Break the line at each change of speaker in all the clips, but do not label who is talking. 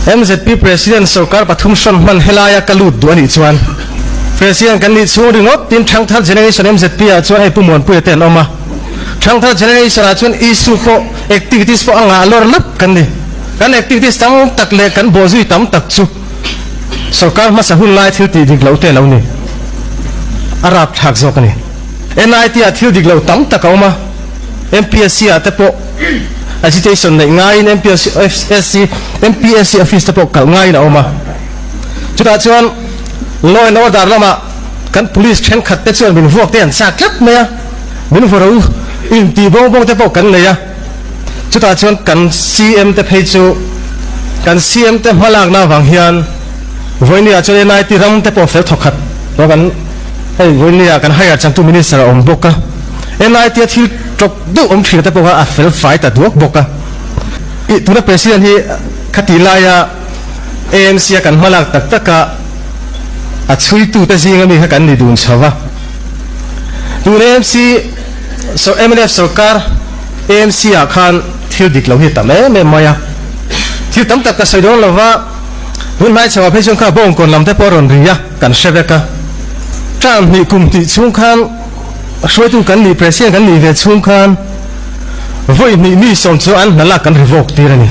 MZP President sorkar pathum hrawn hman helaia ka lut duh a nih chuan President kan nih chhung ringawt tin Thangthar Generation MZP ah chuan hei Pu Muanpuia te an awm a, Thangthar Generation ah chuan issue pawh activities pawh a ngah lawr lap kan ni. Kan activities tam tak leh kan bawhzui tam tak chu sorkar hmasa hun lai thil tih dik loh te a lo ni. A rapthlak zawk a ni. NIT ah thil dik lo tam tak a awm a, MPSC ah te pawh agitation neih ngaiin MPSC MPSC office te pawh kalh ngaiin a awm a. Chutah chuan law and order lamah kan police thenkhat te chuan min vuak te an chak tlat mai a, min vaw ro intih bawng bawng te pawh kan nei a. Chutah chuan kan CM te phei chu kan CM te hmalakna avang hian vawinia chuan NIT ram te pawh fel thawkhat lo kan hei vawinia kan higher changtu minister a awm bawk a, NIT a thil tawp deuh awm thin te pawh kha a fel fai ta duak bawk a. Ih tuna president hi khati laia AMC a kan hmalak tak tak a a chhuitu te zinga mi kha kan ni dun chho va. Tun AMC mnf sorkar AMC ah khan thil dik lo hi a tam em em mai a, thil tam tak ka sawi dawn lo va, hun hmai chho ah phei chuan kha bawngkawn lam te pawh a rawn ri a, kan hre vek a. Term hnih kum hnih chhung khan hruaitu kan nih president kan nih ve chhung khan vawi hnih mi sawm chu an hna lak kan ri vawk tir a ni.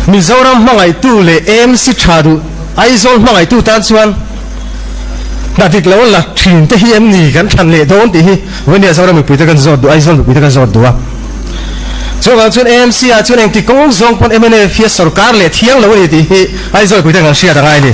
Mizoram hmangaihtu leh AMC tha duh Aizawl hmangaihtu tan chuan hna dik lo la thin te hi em ni kan thlan leh dawn tih hi Vawnia Zoram mipuite kan zawt duh, Aizawl mipuite kan zawt duh a. Chuvang chuan AMC ah chuan engti kawng zawng pawn mnf hi a sorkar leh thiang lo a ni tih hi Aizawl mipuite kan hriat a ngai a ni.